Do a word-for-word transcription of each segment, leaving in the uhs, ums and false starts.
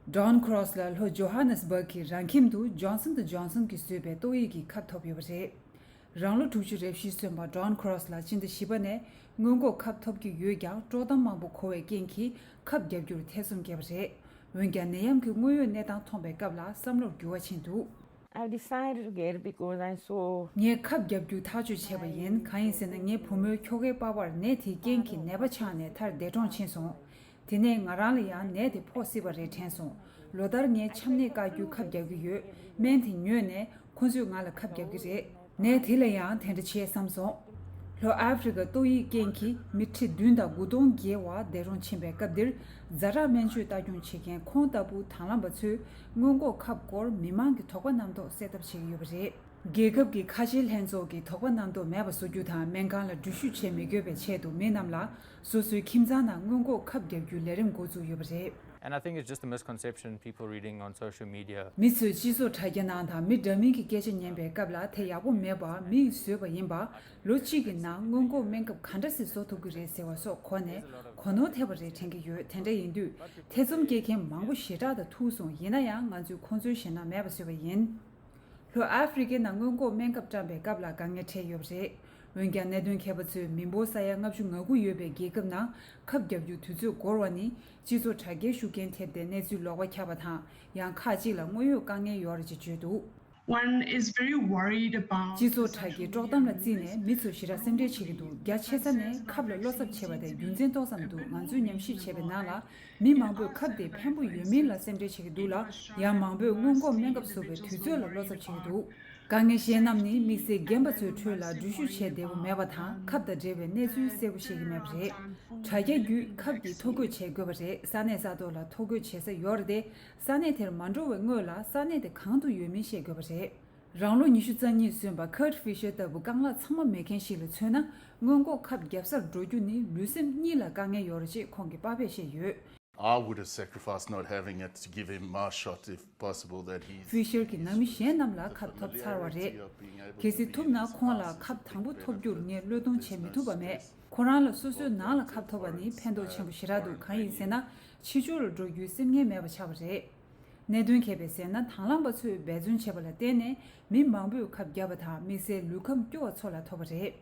Don Cross ལགས་ལྷོ་ཇོ་ཧ་ནེ་སི་སྦརག་གི་རང་ཁྱིམ་དུ་Johnson and Johnson གིས་བཟོས་པའི་ཏོག་དབྱིབས་ཀྱི་ཁབ་ཐོབ་ཡོད་པ་རེད། རང་ལོ་དྲུག་ཅུ་རེ་བཞི་སོན་པ་Don Cross ལགས་ཕྱི་ཟླ་བཞི་པ་ནས་སྔོན་འགོག་ཁབ་ཐོབ་ཀྱི་ཡོད་ཀྱང་དཀྲོག་གཏམ་མང་པོ་གོ་བའི་རྐྱེན་གྱིས་ཁབ་བརྒྱབ་རྒྱུར་ཐེ་ཚོམ་སྐྱེས་པ་རེད། འོན་ཀྱང་ནད་ཡམས་ཀྱི་དངོས་ཡོད་གནས་སྟངས་མཐོང་པའི་སྐབས་ལ་བསམ་བློར་འགྱུར་བ་ཕྱིན་འདུག I decided to get it because I saw ངས་ཁབ་བརྒྱབ་རྒྱུ་ཐག་གཅོད་བྱས་པ་ཡིན། གང་ཡིན་ཟེར་ན་ངའི་བུ་མོའི་ཁྱོ་གའི་པ་ཕར་ནད་དེའི་རྐྱེན་གྱིས་ནད་པ་ཆགས་ནས་མཐར་འདས་གྲོངས་ཕྱིན་སོང་། དེ་ནས་ང་རང་ལ་ཡང་ནད་དེ་ཕོག་སྲིད་པ་རེད་དྲན་སོང་། ལོ་ལྟར་ངས་ཆམ་ནད་བཀག་རྒྱུའི་ཁབ་བརྒྱབ་ཀྱི་ཡོད། སྨན་དེ་ཉོས་ནས་ཁོ་ཚོས་ང་ལ་ཁབ་བརྒྱབ་ཀྱི་རེད། ནད་དེ་ལ་ཡང་དེ་འདྲ་བྱེད་བསམ་སོང་། ལྷོ་ཨ་ཧྥེ་རི་ཀ་ཏོག་དབྱིབས་རྐྱེན་གྱིས་མི་ཁྲི་བདུན་དང་དགུ་སྟོང་བརྒལ་བ་འདས་གྲོངས་ཕྱིན་པའི་སྐབས་འདིར། ཛ་དྲག་སྨན་བཅོས་ལྟ་སྐྱོང་བྱེད་མཁན་ཁོང་ལྟ་བུ་དྭང་བླངས་པ་ཚོས་སྔོན་འགོག་ཁབ་སྐོར་མི་མང་གི་དོགས་པ་རྣམ་རྟོག་སེལ་ཐབས་བྱེད་ཀྱི་ཡོད་པ་རེད། རྒྱལ་ཁབ་ཀྱི་ཁ་ཆེའི་ལྷན་ཚོགས་ཀྱིས་དོགས་པ་རྣམ་རྟོག་མེད་པ་བཟོ་རྒྱུ་དང་སྨན་ཁང་ལ་འགྲུལ་བཞུད་བྱེད་མི་དགོས་པའི་ཆེད་དུ་མི་རྣམས་ལ་སོ་སོའི་ཁྱིམ་ཚང་ནང་སྔོན་འགོག་ཁབ་བརྒྱབ་རྒྱུའི་ལས་རིམ་འགོ་བཙུགས་ཡོད་པ་རེད། And I think it's just a misconception, people reading on social media. མི་ཚོས་སྤྱི་ཚོགས་དྲ་རྒྱ་ནང་དང་མི་འདྲ་མིན་གྱི་སྐད་ཆ་ཉན་པའི་སྐབས་ལ་དེ་ཡག་པོ་མེད་པ། མིས་བཟོས་པ་ཡིན་པ། ལོ་གཅིག་གི་ནང་སྔོན་འགོག་སྨན་ཁབ་ག་འདྲ་ཞིག་བཟོ་ཐུབ་ཀྱི་རེད་ཟེར་བ་སོགས་གོ་ནས་གོ་ནོར་ཐེབས་པ་རེད་དྲན་གྱི་ཡོད། དེ་འདྲ་ཡིན་དུས་ཐེ་ཚོམ་སྐྱེ་མཁན་མང་པོ་ཞེ་དྲག་དང་ཐུག་སོང་། ཡིན་ན་ཡང་ང་ཚོས་ཁོང་ཚོའི་ཞེད་སྣང་མེད་པ་བཟོས་པ་ཡིན། ལྷོ་ཨ་ཧྥེ་རི་ཀའི་ནང་སྔོན་འགོག་སྨན་ཁབ་བཀྲམ་པའི་སྐབས་ལ་དཀའ་ངལ་འཕྲད་ཡོད་པ་རེད། འོན་ཀྱང་གནད་དོན་མཁས་པ་ཚོས་མི་འབོར་ས་ཡ་ལྔ་བཅུ་ང་དགུ་ཡོད་པའི་རྒྱལ་ཁབ་ནང་ཁབ་བརྒྱབ་རྒྱུ་དུས་ཚོད་འགོར་བ་ནི་སྤྱི་ཚོགས་དྲ་རྒྱའི་ཤུགས་རྐྱེན་ཐེབས་ཏེ་གནས་ཚུལ་ལོག་པ་ཁྱབ་པ་དང་ཡང་ཁག་ཅིག་ལ་དངོས་ཡོད་དཀའ་ངལ་ཡོད་རེད་ཅེས་བརྗོད་འདུག One is very worried about སྤྱི་ཚོགས་དྲ་རྒྱའི་དཀྲོག་གཏམ་ལ་བརྩིས་ནས་མི་ཚོ་ཞེ་དྲག་སེམས་ཁྲལ་བྱེད་ཀྱི་འདུག་བརྒྱ་ཆ་ས་ནས་ཁབ་ལ་བློ་འཚབ་བྱེད་པ་དེ་རྒྱུ་མཚན་ཏོག་ཙམ་འདུག་ང་ཚོས་ཉམས་ཞིབ་བྱས་པའི་ནང་ལ། མི་མང་པོས་ཁབ་དེ་ཕན་པོ་ཡོད་མིན་ལ་སེམས་ཁྲལ་བྱེད་ཀྱི་འདུག་ལ། ཡང་མང་པོས་སྔོན་འགོག་སྨན་ཁབ་བཟོ་བའི་དུས་ཚོད་ལ་བློ་འཚབ་བྱེད་ཀྱི་འདུག་དཀའ་ངལ་གཞན་རྣམས་ནི་དམིགས་བསལ་རྒན་པ་ཚོའི་ཁྲོད་ལ་འགྲུལ་བཞུད་བྱེད་བདེ་པོ་མེད་པ་དང་། ཁབ་དང་འབྲེལ་བའི་གནས་ཚུལ་གསལ་པོ་ཤེས་ཀྱི་མེད་པ་རེད། དྲ་རྒྱ་བརྒྱུད་ཁབ་ཀྱི་ཐོ་འགོད་བྱེད་དགོས་པ་རེད། ས་གནས་ས་ཐོག་ལ་ཐོ་འགོད་བྱེད་ས་ཡོད་རེད་དེ། ས་གནས་དེར་མ་འགྲོ་བའི་སྔོན་ལ་ས་གནས་དེ་གང་དུ་ཡོད་མིན་ཤེས་དགོས་པ་རེད། རང་ལོ་ཉི་ཤུ་རྩ་གཉིས་སོན་པ་Kurt Fischer ལྟ་བུ་རྐང་ལག་ཚང་མ་མེད་མཁན་ཞིག་ལ་མཚོན་ན། སྔོན་འགོག་ཁབ་བརྒྱབ་སར་འགྲོ་རྒྱུ་ནི་ལུས་སེམས་གཉིས་ལ་དཀའ་ངལ་ཡོད་རེད་ཅེས་ཁོང་གིས་དཔའ་འབེབས་བྱས་ཡོད། I would have sacrificed not having it to give him my shot if possible, that he's Fischer གྱིས་ནང་མི་གཞན་རྣམས་ལ་ཁབ་ཐོབ་ཚར་བ་རེད། གལ་སྲིད་ཐུབ་ན་ཁོང་ལ་ཁབ་དང་པོ་ཐོབ་རྒྱུར་ངས་བློས་གཏོང་བྱེད་མི་ཐུབ་པ་མེད། ཁོ་རང་ལ་སོ་སོའི་ནང་ལ་ཁབ་ཐོབ་པ་ནི་ཕན་ཐོགས་ཆེན་པོ་ཞེ་དྲག་འདུག་གང་ཡིན་ཟེར་ན། ཕྱི་ཕྱོགས་ལ་འགྲོ་རྒྱུའི་སེམས་ངལ་མེད་པ་ཆགས་པ་རེད། གནད་དོན་མཁས་པས་ཟེར་ན། དང་བླངས་པ་ཚོས་འབད་བརྩོན་བྱས་པ་ལ་བརྟེན་ནས་མི་མང་པོས་ཁབ་བརྒྱབ་པ་དང་། དམིགས་བསལ་ལུས་ཁམས་སྐྱོ་བ་ཚོ་ལ་ཐོབ་པ་རེད།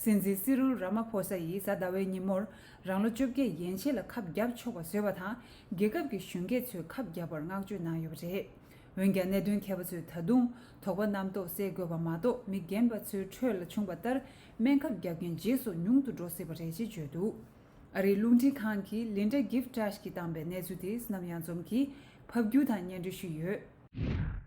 སྲིད་འཛིན་སི་རིལ་ར་མ་ཕོ་ས་ཡིས་གཟའ་ཟླ་བའི་ཉིན་མོར་རང་ལོ་བཅོ་བརྒྱད་ཡན་ཆད་ལ་ཁབ་བརྒྱབ་ཆོག་པ་བཟོས་པ་དང་། རྒྱལ་ཁབ་ཀྱི་གཞོན་སྐྱེས་ཚོས་ཁབ་བརྒྱབ་པར་བསྔགས་བརྗོད་གནང་ཡོད་པ་རེད། འོན་ཀྱང་གནད་དོན་མཁས་པ་ཚོས་ད་དུང་དོགས་པ་རྣམ་རྟོག་སེལ་དགོས་པ་མ་གཏོགས། མི་རྒན་པ་ཚོའི་ཁྲོད་ལ་བྱུང་བ་ལྟར་སྨན་ཁབ་བརྒྱབ་མཁན་རྗེས་སུ་ཉུང་དུ་འགྲོ་སྲིད་པ་རེད་ཅེས་བརྗོད་འདུག་ཨ་རིའི་རླུང་འཕྲིན་ཁང་གི་Linda Gift་ཀྱིས་བཏང་པའི་གནས་ཚུལ་དེ་བསོད་ནམས་གཡང་འཛོམས་ཀྱིས་ཕབ་སྒྱུར་དང་སྙན་སྒྲོན་ཞུས་ཡོད།